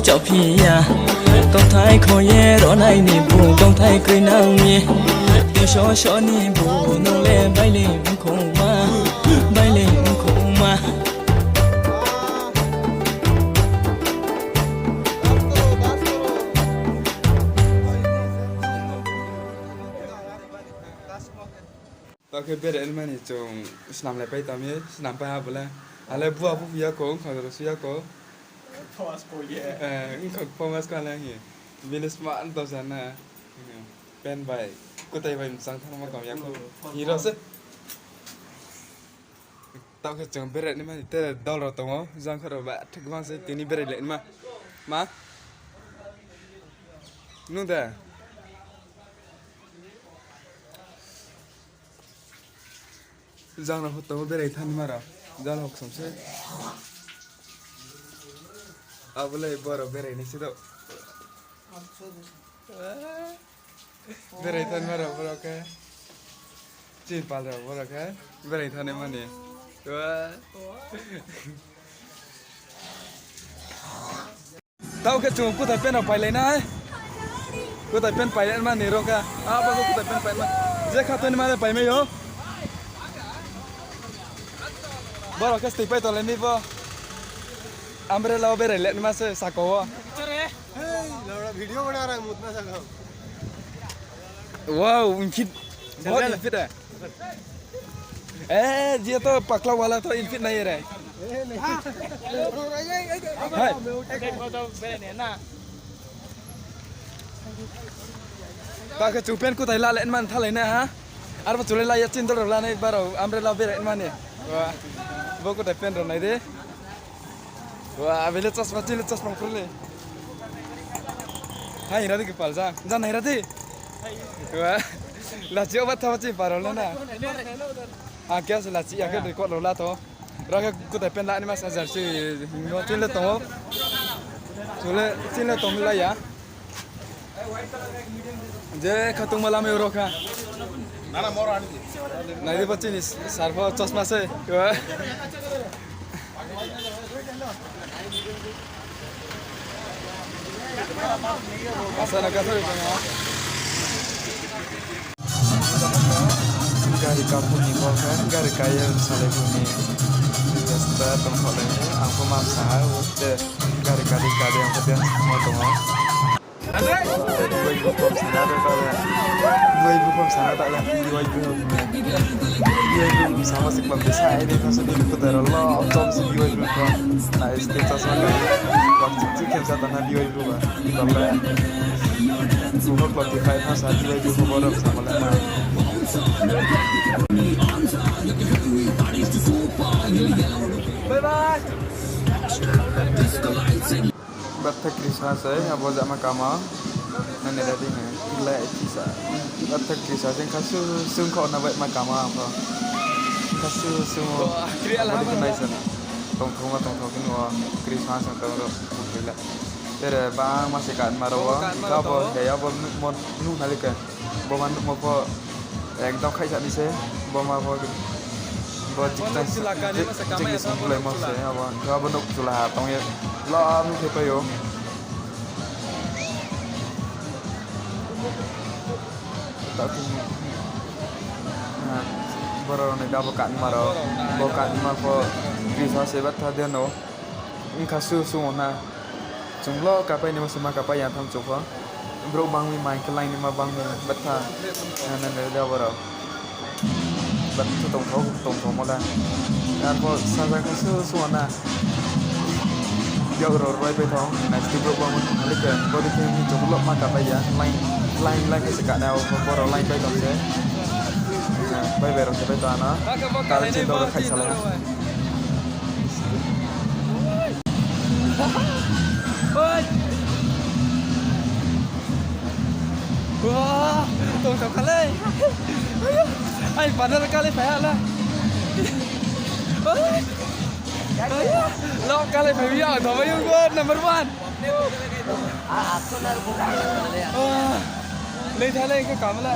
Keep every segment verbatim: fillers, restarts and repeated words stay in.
Chaphi ya, tongthai kho ye ronai ni bu, tongthai kroi nang mi. Tui so so ni bu, nung le bailei mkhongma, bailei mkhongma. Tao khe bere nmani chung snam le pai tami, snam pai ha bole. Ale bua phu ya ko, wngkha ro su ya ko. Eh, wngkha pho mas ka le hi. Bini sma an to sana. Pen bai, kutai bai mchang thang ma kam ya ko. Hero se. Tao khe chung bere nmani tere dol ro tongo, jang kha ro ba thik bang se tini bere le ma. Ma? Nung de? Jang rao pho tongo berai thanngma rao. Jang rao ksom se. Abo le boro berai nai se do. Berai thanngma rao boro khe. Chini pal rao boro khe. Berai thanngmani. Tao khe chung kutai pen rao pailai nai. Kutai pen pailai ma ni ro kha. Abo khe kutai pen pailai ma. Je kha toni ma le paimai yo. Boro khe stui pai tole ni bo. Umbrella o berai le ma se sako o. Hey, lora video bana rang mut na sako. Wow, infit. बहुत infit है। ए, ये तो पकला वाला तो infit नहीं है रे। ए, नहीं। है। Tao khe chung pen kutai la le man thalai na ha. Arbo chulai la ya chini dol rao la nai baro umbrella berai mani. Wa, bo kutai pen rao nai di. Wa, abele chasma chile chasma phurle. Hai ra di kepal ja. Ja nai ra di. Wa, lachi o ba thawa chini pal rao le na. A kya se lachi ya khe record rao la to. Ro khe kutai pen la ni ma sa jersey no chini le tongo. Chule chini le tong la ya. Je khatungma lamai ro kha. Nai di bo chini sir pho chasma se. Asa na kathar tong ha. Gari kaphu ni bo khe, gari kaiye salai phu ni. Rasta tongthaoh lai ni, ang pho ma sa ha, o te gari kadi kadi ang pho dance mo tongo. Biwai bru kom sana ta le. Biwai bru kom sana ta le. Biwai bru. Biwai bru kom sama se klam de sa ai de kasa de kuta ro lo. Chom se biwai bru kom. Na status ma ka. Bak chik chik khem sa ta na biwai bru ba. Klam le. Buho klam ti phai kha sa biwai bru kom boro sama le na. Bye bye. Batha Christmas hai, abo jama kama. Nani ready hai. Lai kisa. Batha Christmas hai, kasu sung kho na bai ma kama apa. Kasu sung. Bo, kri ala abo di ma nai sana. Tongthok ma tongthok kini o Christmas ang tong ro. Bukila. Tere bang ma se kan ma ro. Bo kan ma ro. Kabo to. He abo mo nu na lika. Bo ma nuhmo pho ekdom khaihsa ni se, bo ma pho, bo chikchang chini sungkhlaimo se, abo, abo nouh chula ha tong ye, la nuh khe pai ou. Taoh khe, ah, boro rao ni da bo kanma rao, bo kanma pho, Christmas se batha de no. Wngkha su sumo na. Chung lo kapai ni mo se ma kapai ya tham chung pho. Brouh bang mi mai khe line ni ma bang mi batha. Nai nai de abo rao. Batha tongthok, tongthok mo la. Arpho saja khe su sumo na. Biag rao roi pai thong. Nai se brouh bang mi thali khe. Body khe mi chung lo ma kapai ya. Line, line, line khe se kanai abo boro line pai tong se. Bai bai rao se pai tong ano. Kal chin rao khai salai. Oi. Wah, tongthok kha lei. Ai, panel kali phai ha la. Oi. Lo kali phai ya, thoma yung go number one. Ah, lei tha lei ka kamla.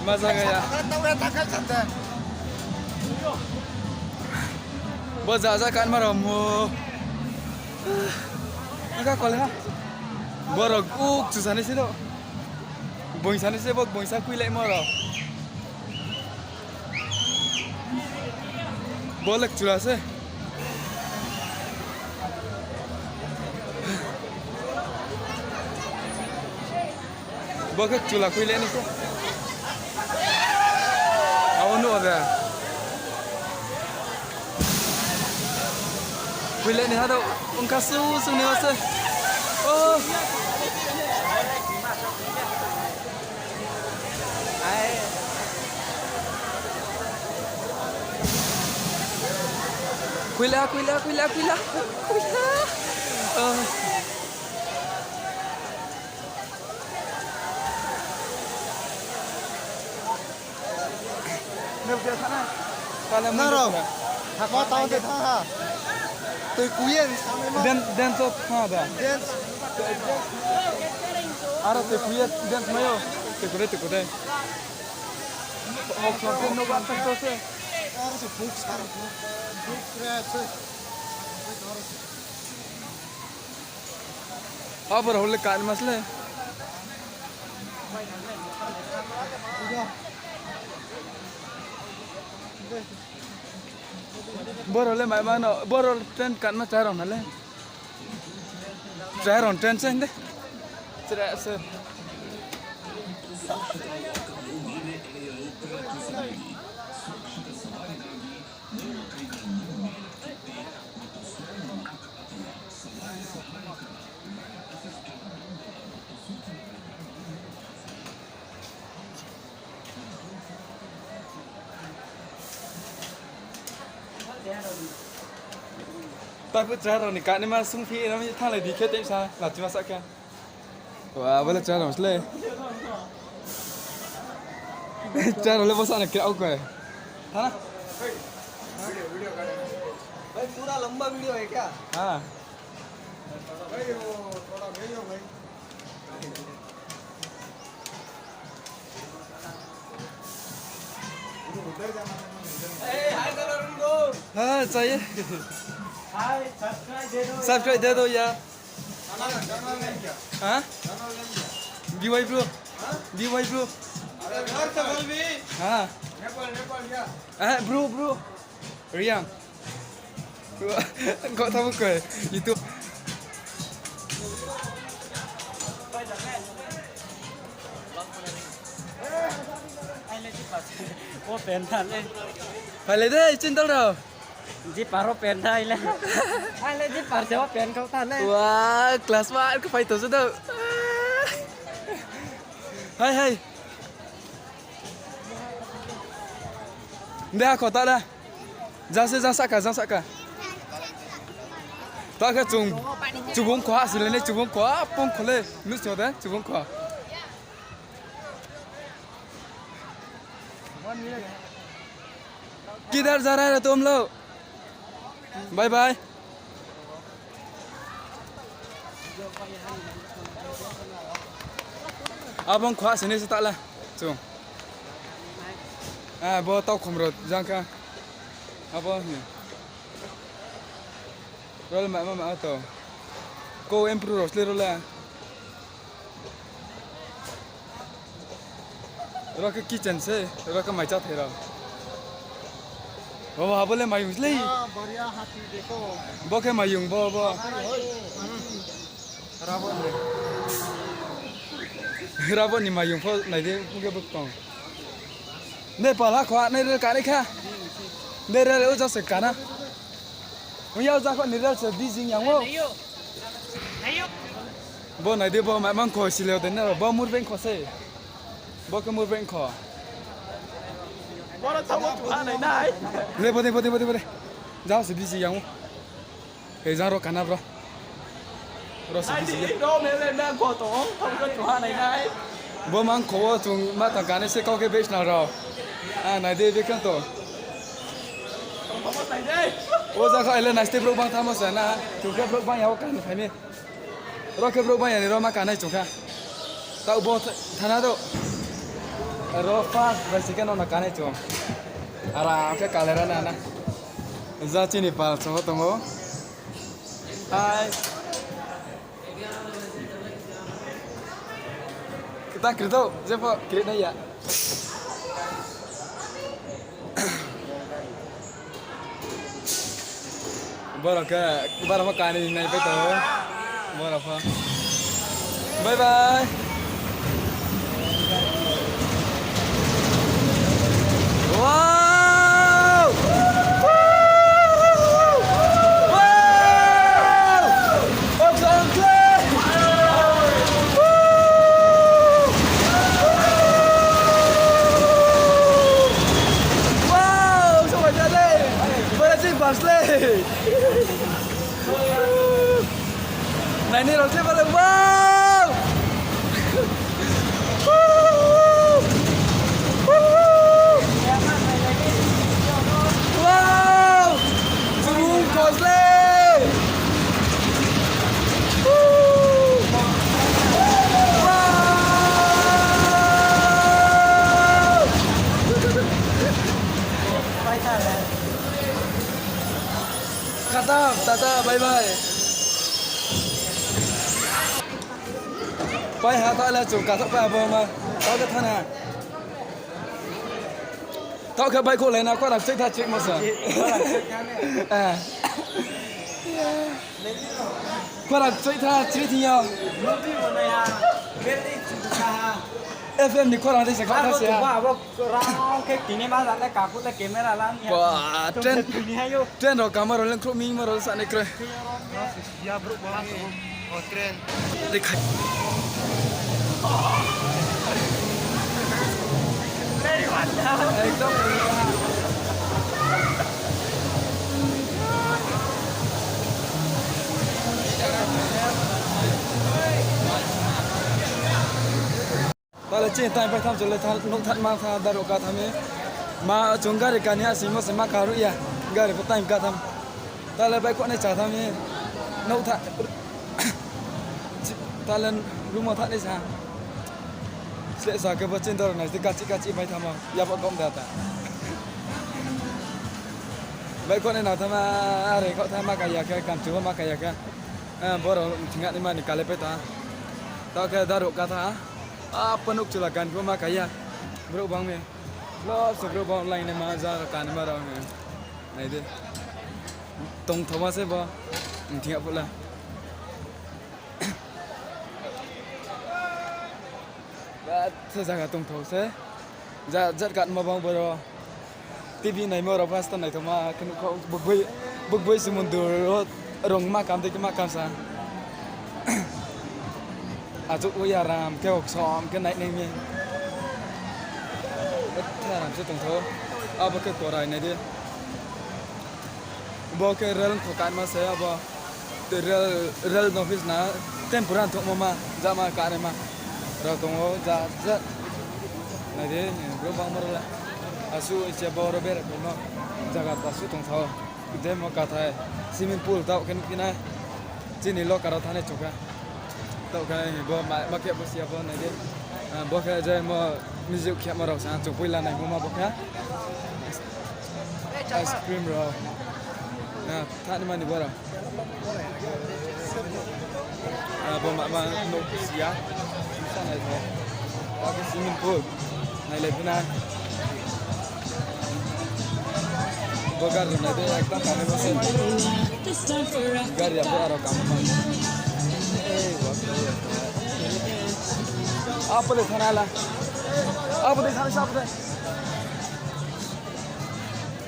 Maza gaya. Bo ja ja kan maro mo. Aka kole ha. Borok uk chusanai se do. Boingsanai se bo boingsa kuilaimo rao. Bo le chula se. Bo khe chula khuilai ni khe. Abo nuh de. Khuilai ni ha do ongkha su sung ni se. Oh. Khuila, khuila, khuila, khuila. Khuila. Oh. Naro, ma tao de tha ha. Tui kuyen samai ma. Den, den to tha da. Den. Aro tui kuyen den mayo. Tui kude, tui kude. Hok hok den no ba to se. Aro se buk sar buk. Buk kre se. Abo rao le kani mas le. Boro le mai mano, boro tent kanma chá rao na le. Chá rao tent se de. Chá se. Taiphuh chá rao ni kani ma sungphi na mi thanglai di khe tei sa, lachima sa khe. Wa, bo le chá rao sle. Chá rao le bo sa na khe au khe. Thana. भाई, पूरा लंबा वीडियो है क्या? हाँ। भाई, वो थोड़ा भेजो भाई। ए, हाय करो उनको। हाँ, चाहिए। हाय, subscribe दे दो। Subscribe दे दो यार। हाँ? B Y bro। हाँ? B Y bro। अरे, घर से बोल भी। हाँ। नेपाल, नेपाल क्या? Eh, bro, bro. Riang. Kok tamo koi. Itu. Open than le. Phailai de, chintal rao. Zipper open tha ile. Ai le zipper se open kau tha ne. Wa, class ma khe phai tong se do. Hai, hai. De ha kho ta da. Jang se, jang sahka, jang sahka. Ta khe chung chubung kho ha, sile ne chubung kho ha, pung kho le, nuh sing de, chubung kho. Kidhar ja raha hai tum log? Bye bye. Abo ong kho ha sini se ta la. Chung. Ah, bo tau khom rao jang kha. Abo ni. Role ma, ma, ma, to. Ko emperor rao sle role. Ro khe kitchen se, ro khe mai cháthai rao. Bo, bo, abo le maiyong slei. Ah, बढ़िया हाथी देखो। Bo khe maiyong, bo, bo. Rabo ni maiyong pho nai di, bo khe bo tong. Ne pala kho, nai rel kanai kha. Ne rel o jase kana. Ong ya o jakho ni rel se bijing yang o. Bo nai di, bo mai mang kho sile o de na, bo mur beng kho se. Bo khe mur beng kho. Bo na tamo tu ha nai nai. Le bo de, bo de, bo de, bo de. Jao se bisi yang o. He jang ro kana bro. Ro se bisi ya. Ro me le na go to, tamo tu ha nai nai. Bo mang kho o chung ma tang kani se kau khe base na rao. Ah, nai de be khe to. O jakho ai le nai ste brouh bang tamo se na. Chung khe brouh bang ya o kani phai mi. Ro khe brouh bang ya ni ro ma kanai chung kha. Tao bo th-, thana do. Ro first bai second no na kanai chung. Aram khe kalera na na. Ja chini pal chung o tong o. Hai. Kta kri do, jepho kri nai ya. Borok khe, borok pho kani nai pai tongo. Borok pho. Bye bye. Wow! Wow! Wow, so mai le. Bara chini bus le. Naini rok se bale, wow! Wow! Chumung kosle! Wow! Khatam, tata, bye bye. Pai ha, taoh le chung kathok pai ha bo ma. Taoh khe thana. Taoh khe bike kholai na, khorang choi tha choi mo sa. Eh. Khorang choi tha choi thing yo. F M ni khorang dei se kha tha se. Rang khe tini ma jat le kaku le camera lam ya. Ba, train, train rao kama rao le khrouh mi ma rao sa ni kroi. Ya brouh bo. O, train. Dei khai. Ekdom. Tale chini time pai tham chole tha, nouh thanma tha, daru ka tham e. Ma chung gari kani asimo se ma karuh ya. Gari pho time ka tham. Tale bike kho nai cha tham e. Nouh tha. Tale room wo thanai sa. Sleh sa khe bo chini doro nai se kachi kachi bai thamo. Yabo gom da ta. Bike kho nai na tham a, are kho tham ma kaya khe, kanchu ma kaya khe. Eh, boro thingya ni mani kale pai ta. Tao khe daru ka tha. Apa nuk chula kan pho ma kaya. Brouh bang mi. Lo se brouh bang lai nai ma ja ka ni ma rao ni. Nai di. Tongthoma se bo. Thingya phuh la. Ba, se jaga tongthou se. Ja, jat katma bang boro. T V naimo rao pho sta naithoma khe nuh kho, bugui, bugui se mundur ro, rong ma kam dei khe ma kam sa. Achouh wi aram khe oksom khe nai nai mi. Betha aram se tongthou. Abo khe korai nai di. Bo khe rail kho kanma se abo. Rail, rail no office na tempura thokmo ma, jama kanaima. Rao tong o, ja, ja. Nai di, brouh bangma rao le. Asuh se bo ro bera phimo. Jaga ta asuh tong sao. Demo kathai. Swimming pool tao khe nuhphi nai. Chini loka rao thanai chukha. Tao khe bo ma, ma khe bo sia bo nai di. Ah, bo khe je mo music khe ma rao sa, chung poila naimo ma bo khe. Ice cream rao. Ah, thanima ni bo rao. Ah, bo ma, ma, nouh sia. Sa nai tho. Abo swimming pool. Nailai phi na. Bo gari nai di, ekdom kare bo se. Gari abo aro kam ma. Abo de thana la. Abo de thana sa abo de.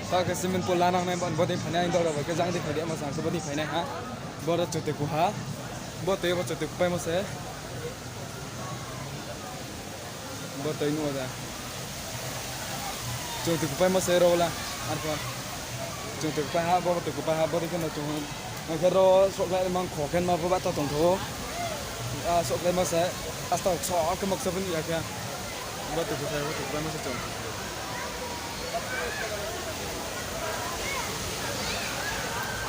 Ta khe swimming pool la nang nai, bo dei phainai, ang dora bai khe jang dei phai di, ma sa khe bo dei phainai ha. Bo ro choti kuha. Bo tei bo choti kupaimo se. Bo tei nuh o da. Chung tei kupaimo se ro la. Arphuh. Chung tei kupai ha, bo tei kupai ha, bo dei khe no chung. Nang khe ro sohkhlai mang kho khe ma bo ba ta tongthou. Ah, sohkhlaimo se. Asta sok khe moksa bo ni ya khe. Bo tei kupai, bo tei kupaimo se chung.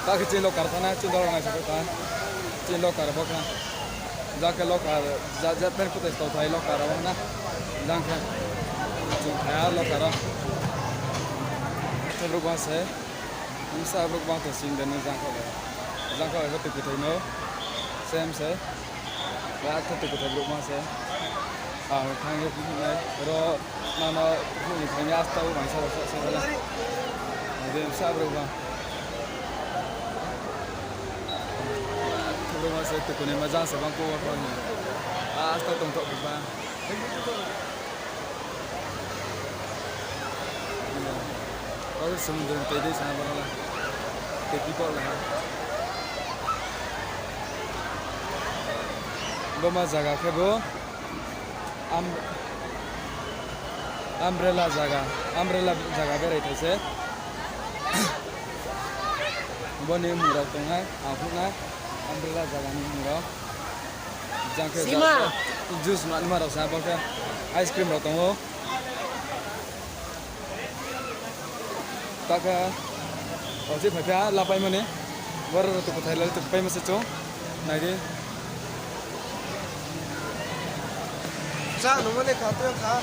Ta khe chini loka ro thana, chini loka nai sa khe ta. Chini loka ro bo kha. Ja khe loka, ja, ja pen kutai tau thai loka ro na. Jang khe. Chung thai ha loka ro. Khe brouh bang se. Bsa brouh bang to sing de nung jang kho de. Jang kha bai khe tui kuthai no. Same se. Ba khe tui kuthai brouh ma se. Ang thang ye phnuh nai. Ro mano phnuh ni thang ye asta o mangsa rao sa sa la. Nai di sa brouh ba. Brouh ma se tui kunai ma jang se bang ko wa kho ni. Asta tongthoh ba. Abo se sumundru ni tei dei sa ha boro la. Tei people la ha. Bo ma zaga khe bo um-, umbrella zaga, umbrella zaga berai thai se. Bo ni mung rao tong ha, ang phnuh nai, umbrella zaga ni mung rao. Jang khe juice manma rao sa, bo khe ice cream rao tong ou. Ta khe, o, je phai kha, lapai mani. Boro rao tui kuthai la tui pai ma se chung. Nai di. Sa nung mani kha, tui kha.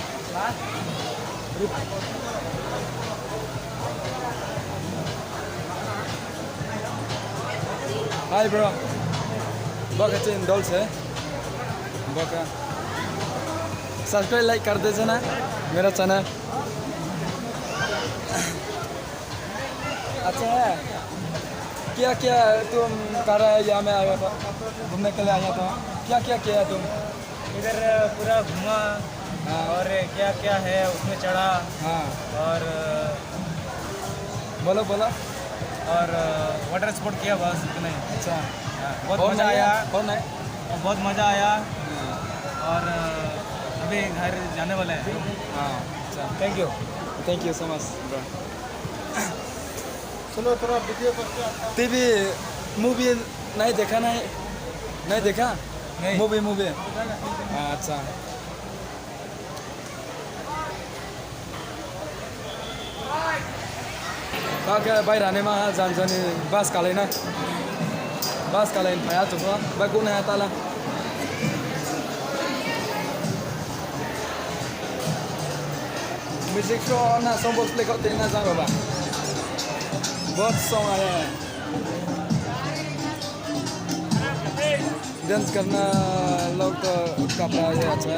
Hi bro. Bo khe chini dol se. Bo khe. Subscribe, like कर दीजिए ना मेरा channel। अच्छा है। क्या क्या तुम कर रहे हैं यहाँ में आया तो? घूमने के लिए आया तो? क्या क्या किया तुम? इधर पूरा घूमा। हाँ। और क्या क्या है उसमें चढ़ा। हाँ। और बोलो, बोलो। और वाटर स्पोर्ट किया, बस इतना ही। अच्छा। हाँ, बहुत और मजा नहीं आया। और नहीं? बहुत मजा आया। हाँ। और अभी घर जाने वाले हैं। हाँ, अच्छा। Thank you। Thank you so much, bro। सुनो, थोड़ा वीडियो करके आता हूँ। टीवी, मूवी नहीं देखा, नहीं, नहीं देखा? नहीं। Movie, movie. अच्छा। Ta khe bai rani ma ha jan jani bus kalai na. Bus kalai phai ha chung pho, bai kuh nai ha ta la. Music show na song box play kau tini na jang baba. Box song aye. Dance karna log to kapra ye acha.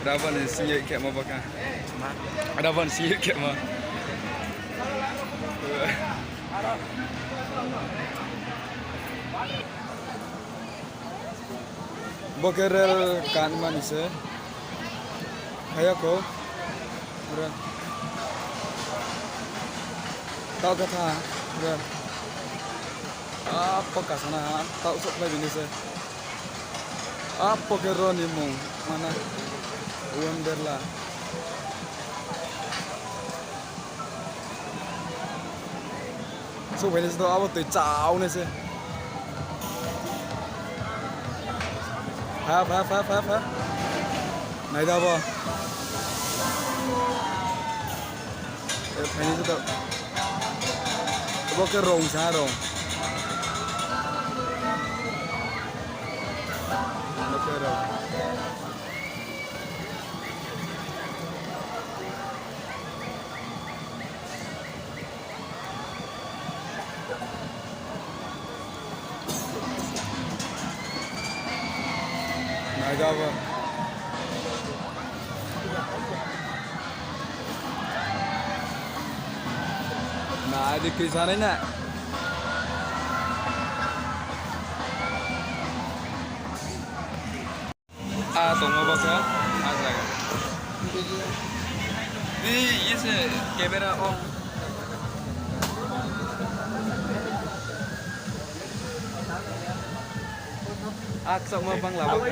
Ravan ni sing ye khemo baka. Ravan sing ye khemo. Bo khe rel kanma ni se. Haya kho. Re. Taoh khe tha. Re. Apo kasana ha. Taoh souhphai bini se. Apo khe ro ni mung mana. Wonderla. Souhphai nai se to, abo toi chao nai se. Pha, pha, pha, pha, pha. Nai da bo. E, phai nai se to. Bo khe rong sa rong. Bo khe rong. Nai da bo. Nai di kisa nai na. A tongmo bo khe, a jaga. Di, ye se camera on. A kchokma bangla bo khe.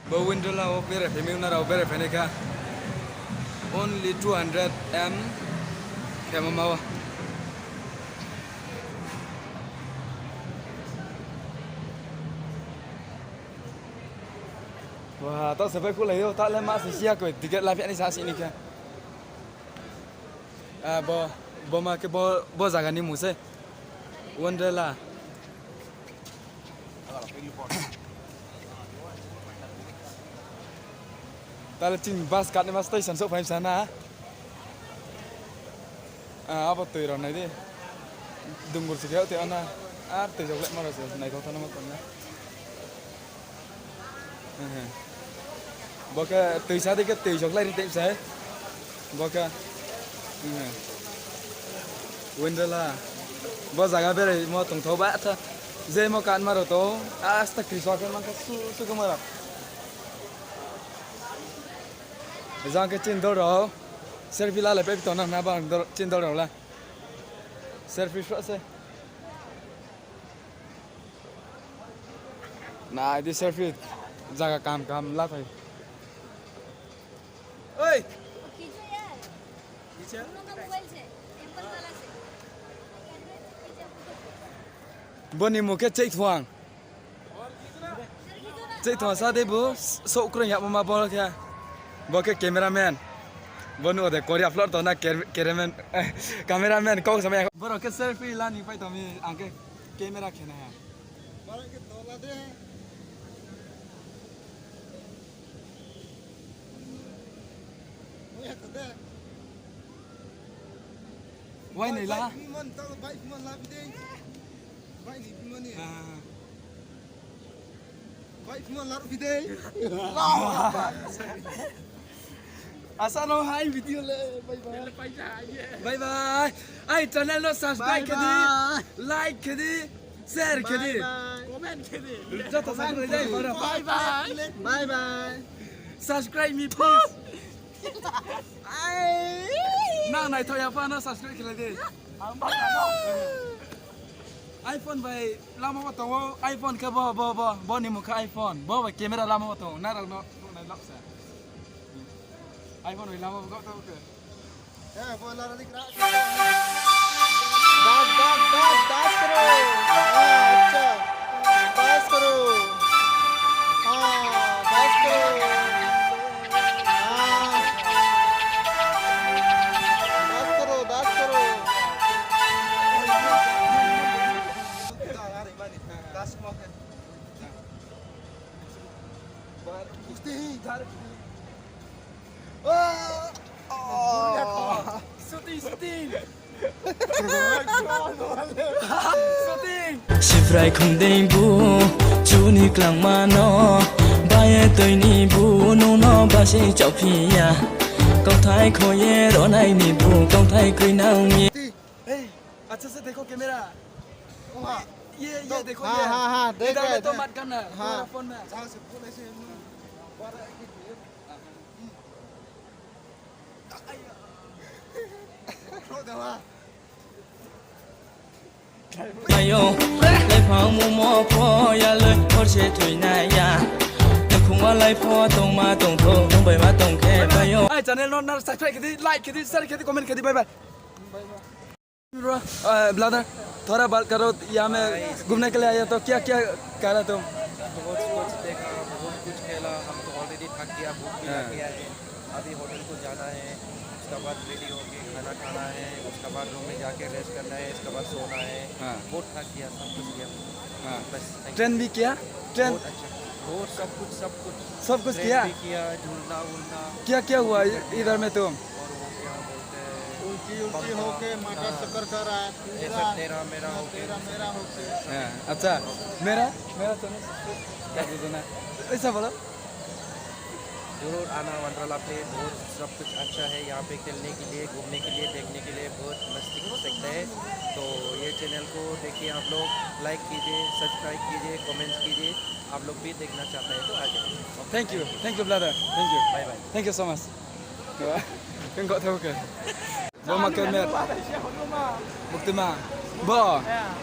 Bo Wonderla wo berai phai mi, nrao berai phai nai kha. Only two hundred M khe ma ma wo. Wa, taoh se bai khulai ou, taoh le ma se siya koi, ticket la phi ani sa si ni khe. Ah, bo, bo ma khe bo, bo zaga ni mung se. Wonderla. Tale chini bus katnaima station souhphai sa na. Ah, abo tui rao nai di. Dungur se khe tei ana. Ar tui jok le ma rao se naithok thano ma tong na. Bo khe tui sa di khe tui jok lai ri tei sai. Bo khe. Wonderla. Bo zaga beraimo tongthou ba tha. Jemo kanma rao tong. Asta kriso khe man khe su su khe ma rao. Jang khe chini dol rao. Selfie lalai pai tong nang na ba chini dol rao la. Selfie sroh se. Nai di selfie zaga kaham kaham la phai. Oi! Bo ni mung khe Cheithuang. Cheithuang sa de bo, souh kroi yagmo ma bo khe. Bo khe cameraman. Bo nuh de Korea floor tong na ker-, cameraman, cameraman kau samai ya. Borao khe selfie la ni pai tong mi, ang khe camera khe nai ha. Wai nai la. Asa no hai video le, bye bye. Bye bye. Ai channel no subscribe khe di, like khe di, share khe di. Comment khe di. Joto subscribe dai boro. Bye bye. Bye bye. Subscribe me please. Nang naithok ya pha no subscribe khe lai di. iPhone bai lama wo tong ou, iPhone khe bo, bo, bo, bo ni mung khe iPhone, bo bai camera lama wo tong ou, nrao no nuhnai lak se. iPhone bai lama wo tong ou khe. दस, दस, दस, दस करो। हाँ, अच्छा। दस करो। हाँ, दस करो। हाँ। दस करो, दस करो। Shooting, shooting. Siprai khongdei bu, chu ni klangma no, baye toi ni bu, nung no basi chaohphi ya. Kauthai kho ye ronai ni bu, kauthai kroi nang ye. अच्छा से देखो कैमरा। ये, ये देखो, हाँ, ये। हाँ, हाँ, देख रहे हैं। इधर में तो मत करना, हाँ। तुम्हारा फोन में। Ayo, laiphang mumo pho ya loi hor se thoinai ya. Nukhungma lai pho tongma tongthou, nung bai ma tong khe bayo. Ai channel no nrao subscribe khe di, like khe di, share khe di, comment khe di, bye bye. Bro, eh, brother, थोड़ा बात करो, यहाँ में घूमने के लिए आया तो क्या क्या करा तुम? बहुत कुछ देखा, बहुत कुछ खेला, हम तो already थक गया, भूख भी लग गया है। अभी होटल को जाना है, उसके बाद रेडी होके खाना खाना है, उसके बाद रूम में जाके रेस्ट करना है, उसके बाद सोना है। हाँ। बहुत थक गया, सब कुछ किया। हाँ। बस, thank you। ट्रेन भी किया? ट्रेन? बहुत अच्छा। और सब कुछ, सब कुछ। सब कुछ किया? ट्रेन भी किया, झूलना वूलना। क्या क्या हुआ इधर में तुम? और वो क्या बोलते हैं, उल्टी, उल्टी होके माथा चक्कर कर रहा है। ऐसा तेरा मेरा होके। तेरा मेरा होके। हाँ, अच्छा, मेरा, मेरा चैनल सब्सक्राइब कर दीजिए ना। ऐसा बोलो। जरूर आना वंडरला पे, बहुत सब कुछ अच्छा है यहाँ पे, खेलने के लिए, घूमने के लिए, देखने के लिए बहुत मस्ती कर सकते हैं। तो ये चैनल को देखिए आप लोग, लाइक कीजिए, सब्सक्राइब कीजिए, कमेंट्स कीजिए। आप लोग भी देखना चाहते हैं तो आ जाइए। Thank you, thank you brother, thank you, bye bye, thank you so much. Kengkok tau ke. Bo ma khe met. Buktima. Bo.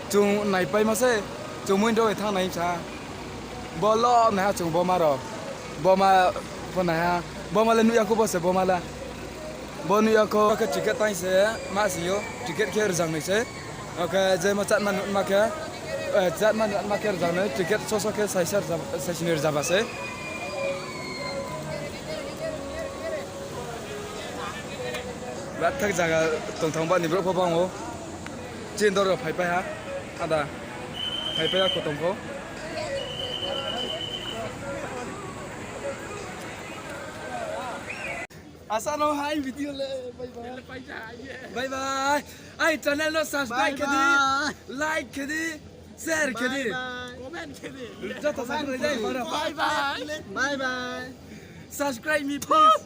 Chung naipaimo se. Chung muindo bai thanng nai sa. Bo lo naiha chung bo ma rao. Bo ma pho naiha. Bo ma le nuh ya kho bo se bo ma la. Bo nuh ya kho khe ticket tang se ma sing yo. Ticket khe rzang noi se. Oke, je ma chatma nuhma khe, eh, chatma nuhma khe rzang noi. Ticket so so khe saisa rzaba, saisini rzaba se. Bathak zaga tongthang ba ni brouh pho bang ou. Chini dol rao phaipai ha. Ada, hai pai ya kotong pho. Asa no hai video le, bye bye. Bye bye. Ai channel no subscribe khe di, like khe di, share khe di. Comment khe di. Joto subscribe khe di. Bye bye. Bye bye. Subscribe me please.